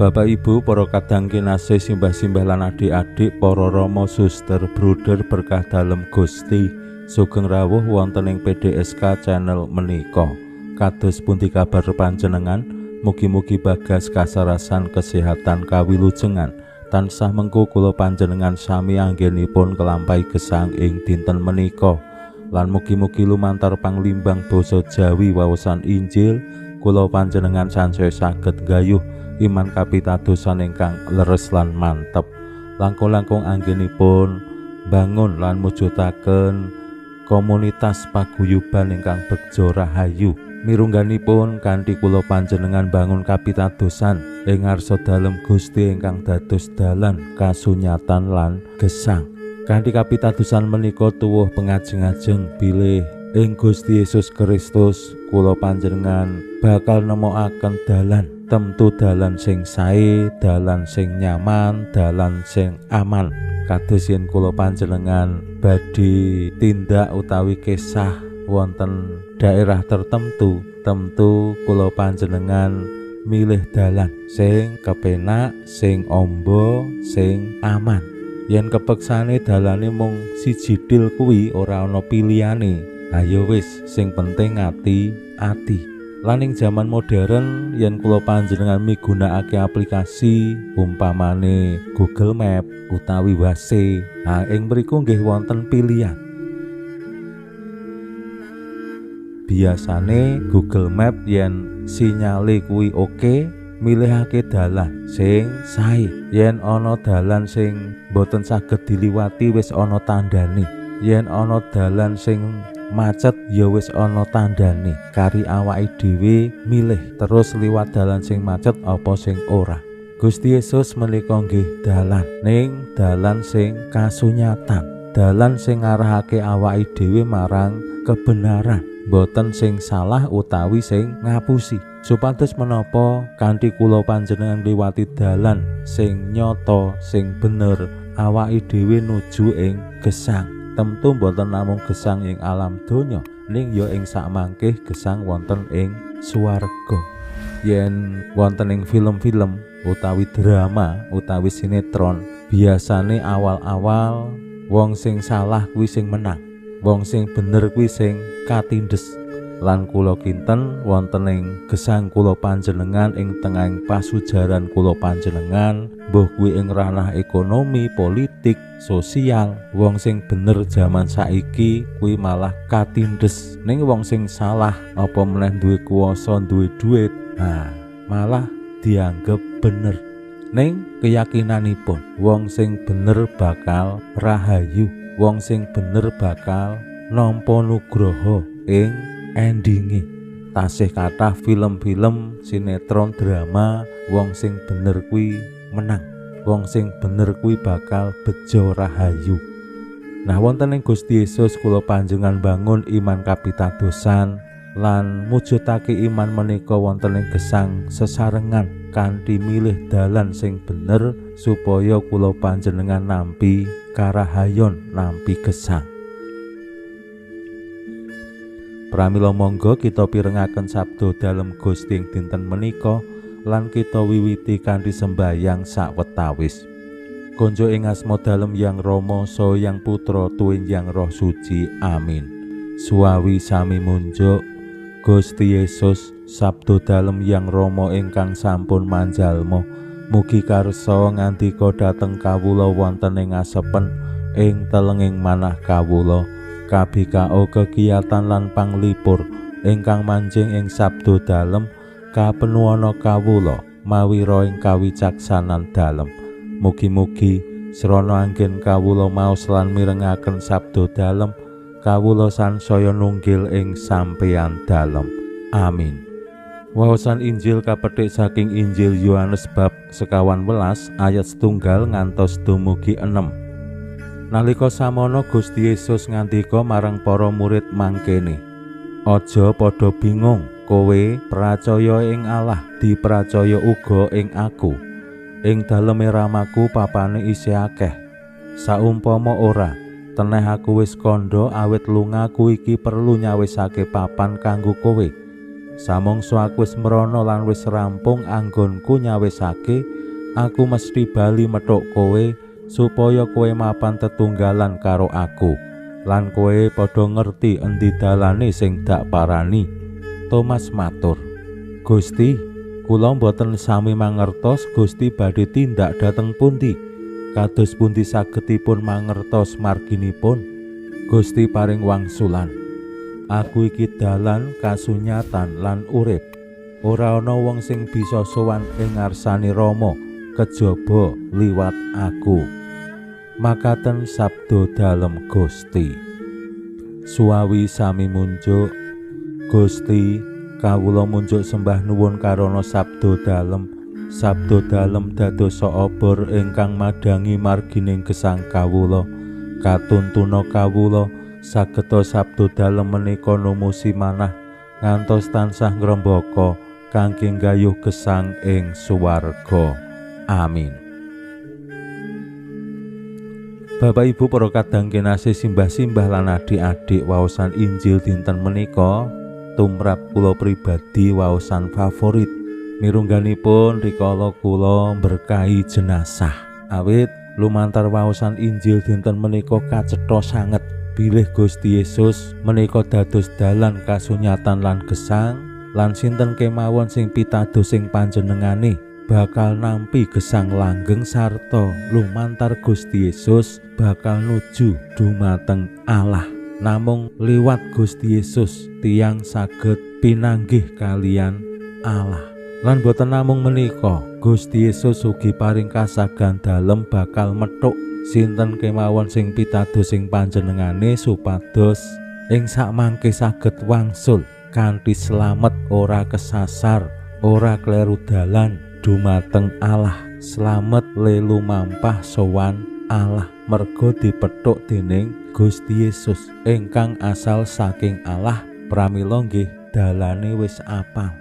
Bapak Ibu, para kadang kinasih, simbah-simbah lan adik-adik, para rama, suster, bruder berkah dalem Gusti, sugeng rawuh wonten ing PDSK channel menika. Kados pundi kabar panjenengan? Mugi-mugi bagas kasarasan kesehatan kawilujengan. Tansah mengko kula panjenengan sami anggenipun kelampahi gesang ing dinten menika. Lan mugi-mugi lumantar panglimbang basa Jawi waosan Injil kula panjenengan sansaya saged nggayuh iman kapitadosan ingkang leres lan mantep. Langkung-langkung anggenipun bangun lan mujudaken komunitas paguyuban ingkang begja rahayu. Mirungganipun kanthi kula panjenengan bangun kapitadosan ing ngarsa dalem Gusti ingkang dados dalan kasunyatan lan gesang. Kanthi kapitadosan menika tuwuh pengajeng-ajeng bilih ing Gusti Yesus Kristus kula panjenengan bakal nemokaken dalan, temtu dalan sing sae, dalan sing nyaman, dalan sing aman. Kados yen kula panjenengan badhe tindak utawi kesah wonten daerah tertentu, temtu kula panjenengan milih dalan sing kepenak, sing ombo, sing aman. Yen kepeksane dalane mung siji til kuwi ora ana pilihane, ayo wis sing penting ati-ati. Lan ing jaman modern yen kula panjenengan migunakake aplikasi umpamane Google Map utawi Waze, nah ing mriku nggih wonten pilihan. Biasane Google Map yen sinyale kuwi oke, milihake dalan sing sae. Yen ana dalan sing boten saged diliwati wis ana tandane. Yen ana dalan sing macet ya wis ana tandane. Kari awake dhewe milih terus liwat dalan sing macet apa sing ora. Gusti Yesus menika nggih dalan, ning dalan sing kasunyatan, dalan sing ngarahake awake dhewe marang kebenaran, boten sing salah utawi sing ngapusi. Supados menapa kanthi kula panjenengan liwati dalan sing nyata, sing bener, awake dhewe nuju ing gesang. Temtu boten namung gesang ing alam donya, ning ya ing sakmangkih gesang wonten ing swarga. Yen wonten ing film-film utawi drama utawi sinetron, biasane awal-awal wong sing salah kuwi sing menang, wong sing bener kuwi sing katindes. Lan kula kinten wonten ing gesang kula panjenengan ing tengahing pasujaran kula panjenengan, mbuh kuwi ing ranah ekonomi, politik, sosial, wong sing bener jaman saiki kuwi malah katindes. Ning wong sing salah apa meneh duwe kuwasa, duwe duit, nah malah dianggep bener. Ning keyakinanipun wong sing bener bakal rahayu, wong sing bener bakal nampa nugroho ing endinge. Tasih kathah film-film, sinetron, drama, wong sing bener kuwi menang, wong sing bener kuwi bakal bejo rahayu. Nah wonten ing Gusti Yesus kula panjenengan bangun iman kapitadosan lan mujudake iman menika wonten ing gesang sesarengan kanthi milih dalan sing bener supaya kula panjenengan nampi karahayon, nampi gesang. Pramila monggo kita pirengaken sabda dalem Gusti ing dinten menika lan kita wiwiti kanthi sembayang sawetawis. Konjo ing asma dalem Yang Rama saha Yang Putra tuwin Yang Roh Suci. Amin. Suwawi sami munjuk Gusti Yesus, sabda dalem Yang Rama ingkang sampun manjalma, mugi karsa ngandika dhateng kawula wonten ing asepen ing telenging manah kawula. Kabikao kegiatan lan panglipur ingkang manjing ing sabda dalem kapenuana kawula mawira ing kawicaksanan dalem. Mugi-mugi srana anggen kawula maos lan mirengaken sabda dalem, kawula sansaya nunggil ing sampeyan dalem. Amin. Waosan Injil kapethik saking Injil Yohanes bab 21 ayat 1 ngantos dumugi 6. Nalika samono Gusti Yesus ngandika marang para murid mangkene, "Aja padha bingung, kowe pracaya ing Allah, dipracaya uga ing aku. Ing daleme ramaku papane isih akeh. Saumpama ora, teneh aku wis kandha awit lungaku iki perlu nyawisake papan kanggo kowe. Samangsa aku wis mrana lan wis rampung anggonku nyawisake, aku mesti bali methuk kowe supaya kowe mapan tetunggalan karo aku. Lan kowe padha ngerti endi dalane sing dak parani." Thomas matur, "Gusti, kula mboten sami mangertos Gusti badhe tindak dhateng pundi. Kados pundi sagedipun mangertos marginipun?" Gusti paring wangsulan, "Aku iki dalan, kasunyatan lan urip. Ora ana wong sing bisa sowan ing ngarsane Rama kejaba liwat aku." Makaten sabda dalem Gusti. Suwawi sami munjuk, Gusti, kawula munjuk sembah nuwun karana sabda dalem. Sabda dalem dadosa obor ingkang madhangi margining gesang kawula. Katuntuna kawula sageta sabda dalem menika numusi manah ngantos tansah ngrembaka kangge nggayuh gesang ing swarga. Amin. Bapak Ibu para kadang kinasih, simbah-simbah lan adik-adik, waosan Injil dinten menika tumrap kula pribadi waosan favorit. Mirungganipun rikala kula berkahi jenazah. Awit lumantar waosan Injil dinten menika kacetha sanget bilih Gusti Yesus menika dados dalan kasunyatan lan gesang, lan sinten kemawon sing pitados sing panjenengane bakal nampi gesang langgeng sarta lumantar Gusti Yesus bakal nuju dumateng Allah. Namung liwat Gusti Yesus tiyang saged pinanggih kalian Allah. Lan boten namung menika, Gusti Yesus ugi paring kasagan dalem bakal methuk sinten kemawon sing pitados sing panjenengane supados ing sakmangke saged wangsul kanthi slamet, ora kesasar, ora kleru dalan dumateng Allah, slamet lelu mampah sowan Allah merga dipethuk dening Gusti Yesus ingkang asal saking Allah. Pramila nggih dalane wis apal.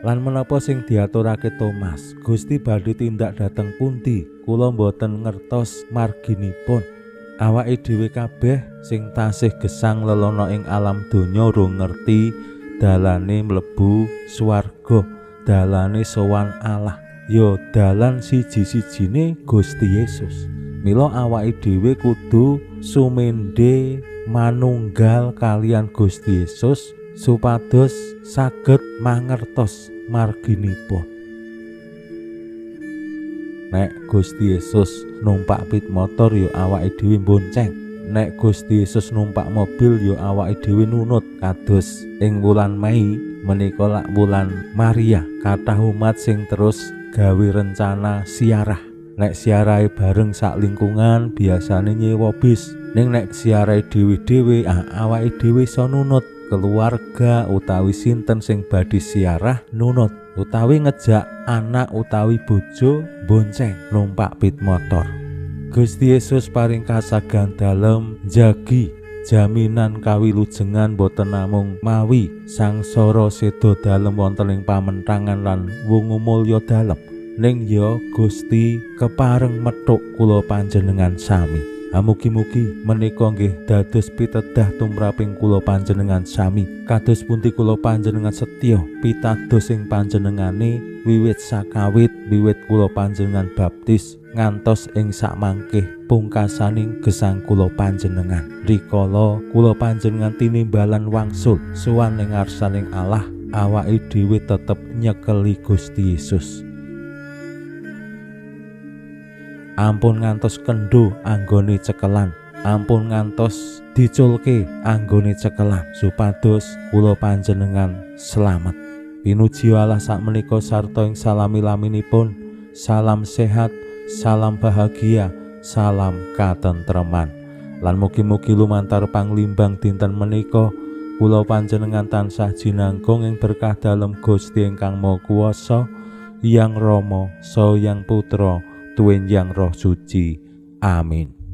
Lan menapa sing diaturake Thomas, Gusti badhe tindak dhateng pundi? Kula mboten ngertos marginipun. Awake dhewe kabeh sing tasih gesang lelana ing alam donya urung ngerti dalane mlebu swarga, dalane sowan Allah. Ya dalan siji-sijine Gusti Yesus. Mila awake dhewe kudu sumende manunggal kalian Gusti Yesus supados saged mangertos marginipun. Nek Gusti Yesus numpak pit motor ya awake dhewe bonceng. Nek Gusti Yesus numpak mobil ya awake dhewe nunut. Kados ing wulan Mei menika lak wulan Maria, kathah umat sing terus gawe rencana siarah. Nek siarahe bareng sak lingkungan biasane nyewa bis. Ning nek siarahe dhewe-dhewe, awake dhewe iso nunut. Keluarga utawi sinten sing badhe siarah nunut, utawi ngejak anak utawi bojo bonceng numpak pit motor. Gusti Yesus paring kasagan dalem njagi jaminan kawilujengan boten namung mawi sangsara seda dalem wonten ing pamentangan lan wungu mulya dalem, ning ya Gusti kepareng methuk kula panjenengan sami. Mugi-mugi menika nggih dados pitedah tumraping kula panjenengan sami. Kados pundi kula panjenengan setya pitados ing panjenengane wiwit sakawit, wiwit kula panjenengan baptis ngantos ing sakmangke pungkasaning gesang kula panjenengan. Rikala kula panjenengan tinimbalan wangsul sowan ing ngarsaning Allah, awake dhewe tetep nyekeli Gusti Yesus. Ampun ngantos kendho anggone cekelan, ampun ngantos diculke anggone cekelan, supados kula panjenengan selamat. Pinuji Allah sakmenika sarta ing salami-laminipun. Salam sehat, salam bahagia, salam katentreman. Lan mugi-mugi lumantar panglimbang dinten menika Kula panjenengan tansah jinangkung ing berkah dalem Gusti ingkang Maha Kuwasa, Hyang Rama, Saha Hyang Putra, tuwin Hyang Roh Suci. Amin.